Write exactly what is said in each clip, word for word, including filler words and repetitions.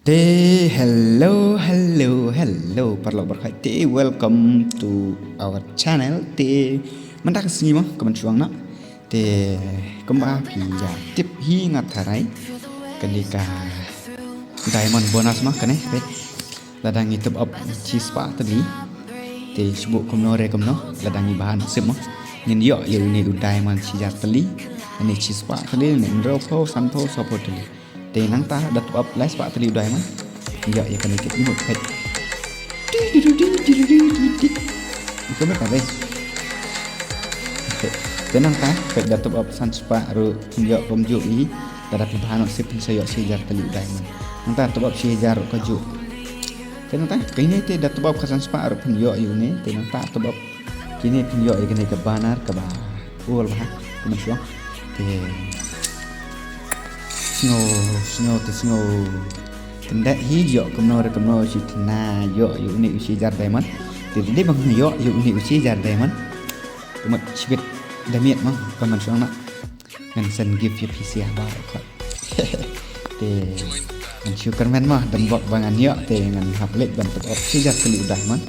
Te hello hello hello paralok baroh, te welcome to our channel. Te mynta ka sngi mo ka mynshuang noh. Te kumba phi ïa tip hi nga tharai kane ka diamond bonus mo kane, peit. Lada ngi top up shi spah tylli, te shu buh kumno re kumno, lada ngi bha nusip mo, ngin ïoh ïa une u diamond shi hajar tylli, ne shi spah tylli, ne hynriewphew, sanphew, sawphew tylli. Te nangta da top up lai spah tylli u diamond, ïoh ïa kane ka emote, peit. Ïa kane ka dei. Te nangta peit, da top up san spah ruh phin ïoh kumjuh hi. Lada phi bha nusip phin sa ïoh shi hajar tylli u diamond. Nangta top up shi hajar ruh kajuh. Te nangta kine te da top up ka san spah ruh phin ïoh ïa une. Te nangta top up kine phin ïoh ïa kane ka banner kaba cool bha, ka mynshuang. Te sngew, sngew, te sngew. Te nda hi ïoh kumno re kumno shi tnga ïoh ïa une u shi hajar diamond. Te dei ba ngan ïoh ïa une u shi hajar diamond, ka mut shibit da miet mo, ka mynshuang noh. Ngan send gift ïa phi sha baroh khoit. Te ngan shu kyrmen mo, dang bok ba ngan ïoh, te ngan hap leit ban top up shi hajar tylli u diamond.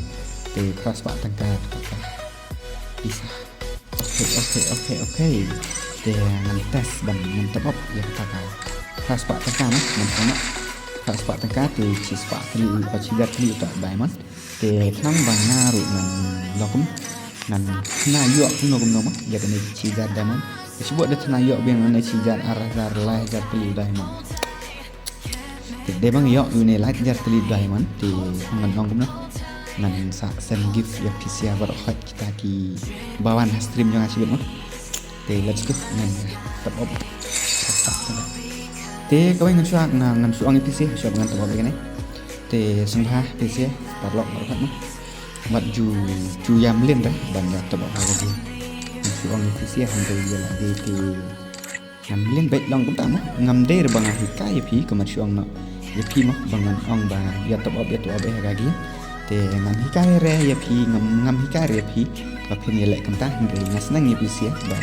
Te phra spah tyngka kata ka pisa. Okay, okay, okay, okay. Te ngan test ban ngan top up ïa kata ka phra spah tyngka mo, ngan top up phra spah tyngka, te shi spah tylli, shi hajar tylli uta u diamond. Te khnang ba nga ruh ngan long kum, ngan tnga ïoh kumno kumno mo ïa kane shi hajar diamond. Te shu buh da tnga ïoh biang ïa une shi hajar, ar hajar, lai hajar tylli u diamond. Te dei ba ngan ïoh ïa une lai hajar tylli u diamond, te ngan long kumno, ngan sa send gift ïa phi sha baroh khoit kita kiba wan ha stream jong nga shibit mo. Te let's go, ngan top up. Te kawei ngan shu, ngan, ngan shu ong ïa phi sha, sha ba ngan top up ïa kane. Te sngewbha phi sha, paralok baroh khoit mo. Wat ju, ju ïam lyndet ban ïa top up ha ka game. Ngan shu ong ïa phi sha, hynrei ïa lade te ngam lyndet beit long kumta mo. Ngam dei re ba nga hikai ïa phi, ka mynshuang noh ïa phi mo, ba ngan ong ba ïa top up, ïa top up eh ha ka game. Te ngam hikai re ïa phi, ngam, ngam hikai re ïa phi ba phin ïaleh kumta, hynrei nga sneng ïa phi sha ba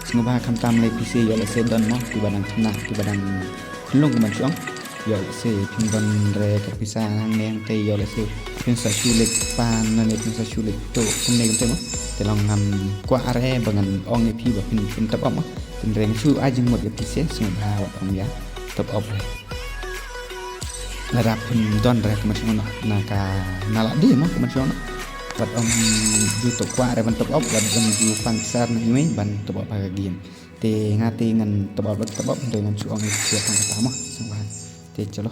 sngewbha khamtam lei phi sha, ïoh lehse don mo kiba dang khynnah, kiba dang khyllung, ka mynshuang. Ïoh lehse phin don re ka pisa hangne hangtei, ïoh lehse phin sa shu leit pan lane phin sa shu leit tuh kumne kumtei mo. Te long ngam kwah re ba ngan ong ïa phi ba phin, phin top up mo. Hynrei ngan shu ai jingmut ïa phi sha, sngewbha wat ong ïa top up re. Lada phin don re, ka mynshuang noh, na ka, na lade mo, ka mynshuang noh. Wat ong ju top, kwah re ban top up, wat ong ju pan pisa na email ban top up ha ka game. Te nga te ngan top up, top up, te ngan shu ong ïa phi sha tang kata mo, sngewbha. Te chalo.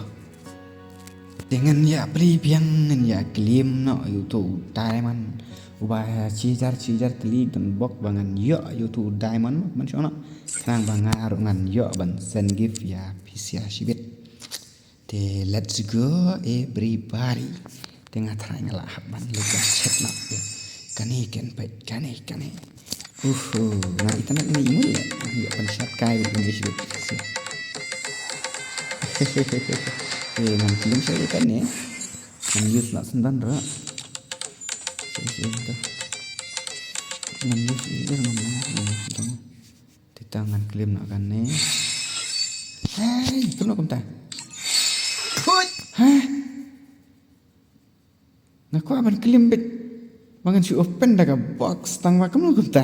Te ngan ïa plie biang, ngan ïa claim noh ïa uto u diamond uba shi hajar, shi hajar tylli, dang bok ba ngan ïoh ïa uto u diamond mo, mynshuwa noh. Khnang ba nga ruh ngan ïoh ban send gift ïa phi sha shibit. Te let's go everybody. Te nga tharai nga lah hap ban leit ban check noh. Kane kan peit, kane, kane. Uhu, nga internet ni imul ya. Ïa ban shot kai ban issue. Te ngan claim sha ïa kane. Ngan use lah sendon ra. Ngan use ïa ngan, ngan use sendon. Te ta ngan claim noh kane. Hei, kumno kumta? Hah? Nga kwah ban claim beit ba ngan shu open da ka box, tang ba kumno kumta?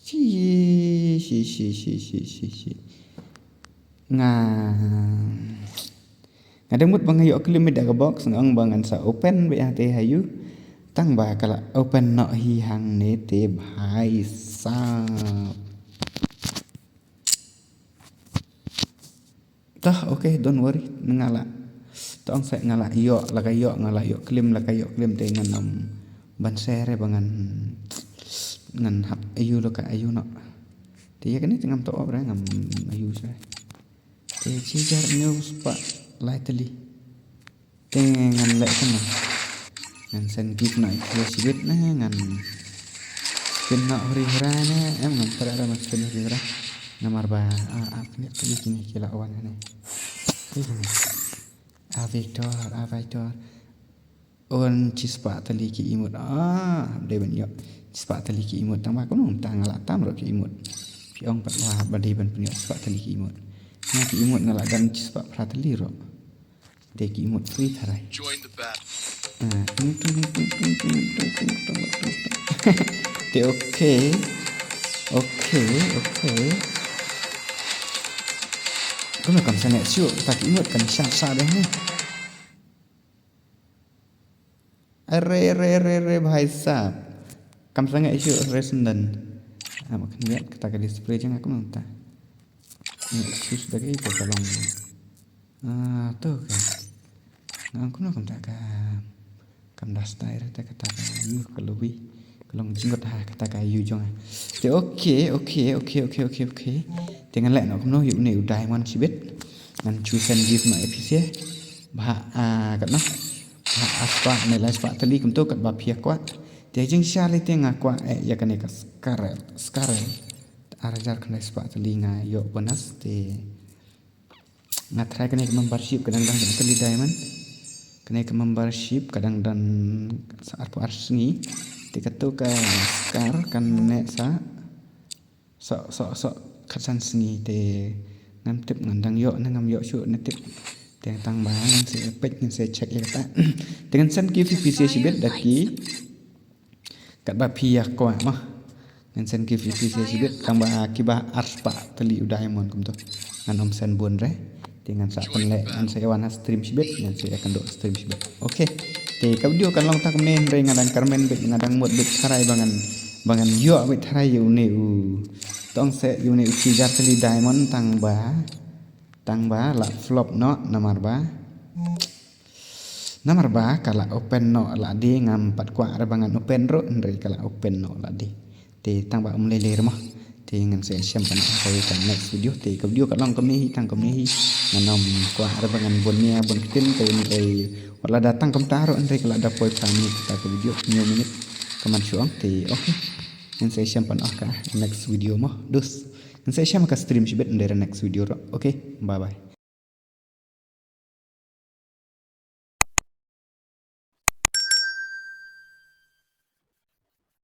Shi, shi, shi. Nga, nga dang mut ba nga ïoh claim beit da ka box, nga ong ba ngan sa open beit ha te ha ïu. Tang ba ka la open noh hi hangne te bhai sahab. Toh, okay, don't worry. Nga la, to ong sa nga la ïoh, la ka ïoh, nga la ïoh claim, la ka ïoh claim te ngan ym ban share re ba ngan, ngan hap ïoh la ka ïoh noh. Te ïa kane te ngam top up re, ngam ïoh share. Te shi hajar hynñiew spah lai tylli. Te ngan leh kumno? Ngan send gift noh ïa ki shibit ne ngan spin noh huri hura ne? Em, ngam thrang re ban spin huri hura. Namar ba a, a, kine ki, kine ki la wan ne. Te kine. A Victor, a Victor. Un shi spah tylli ki emote. Ah, dei ban ïoh shi spah tylli ki emote. Tang ba kumno tang la tam ruh ki emote. Phi ong pat wa ba dei ban pynïoh shi spah tylli ki emote. Nga ki emote nga la don chispah phra tylli ruh. Te ki emote free tharai. Join the battle. Ah, tung, tung, tung. Te okay. Okay, okay. Kumno kam sangeh shuh, kata ki emote kan sha sha deh ne. Are, are, are, are, bhai sahab. Kam sangeh shuh, are Sandon. Ah, makan liat kata ka display jong nga kumno ta. Ni sus da ka ito ka long. Ah, to ka. Ngam kumno kumta ka. Kam da style te kata ka yu ka lobi. Ka long jinggot ha kata ka yu jong. Te okay, okay, okay, okay, okay, okay. Te ngan leh noh kumno ïa une u diamond shibit. Ngan shu send gift noh ïa phi seh. Bha, ah, katno. Bha, ah, spah, ne lai spah tylli kumto katba phi ïa kwah. Te jingshisha lei te nga kwah, eh, ïa kane ka Scarlet, Scarlet. Ar hajar khyndai spah tylli nga ïoh bonus te. Nga try kane ka membership ka dang don kane ka tylli diamond. Kane ka membership ka dang don sa arphew ar sngi. Te kato ka Scar kan neh sa sok, sok, sok khatsan sngi te ngam tip ngan dang ïoh ne ngam ïoh shuh ne tip. Te tang ba ngan sa peit ngan sa check ïa kata. Te ngan send gift ïa phi seh shibit da ki. Katba phi ïa kwah mo. Ngan send gift ïa phi seh shibit tang ba kiba ar spah tylli u diamond kumto. Ngan ym send bun re. Te ngan sa pynleh, ngan sa ïa wan ha stream shibit, ngan sa ïa kynduh stream shibit. Okay. Te ka video kan long tang kumne hynrei nga dang kyrmen beit, nga dang mut beit tharai ba ngan, ba ngan ïoh beit tharai ïa une u. Tong seh ïa une u shi hajar tylli diamond tang ba, tang ba la flop noh namar ba. Namar ba ka la open noh la dei, ngam pat kwah re ba ngan open ruh hynrei ka la open noh la dei. Te tang ba um lei lei re mo. Te ngan sa shem pan ha ka next video. Te ka video ka long kumne hi, tang kumne hi. Ngan ym kwah re ba ngan bun nia bun ktien te hynrei wat la da tang kumta ruh hynrei ka la da poi phra minit kata ka video, hynñiew minit. Ka man shu ong te okay. Ngan sa shem pan ha ka next video mo. Dus. Ngan sa shem ka stream shibit hynrei next video ruh. Okay. Bye bye.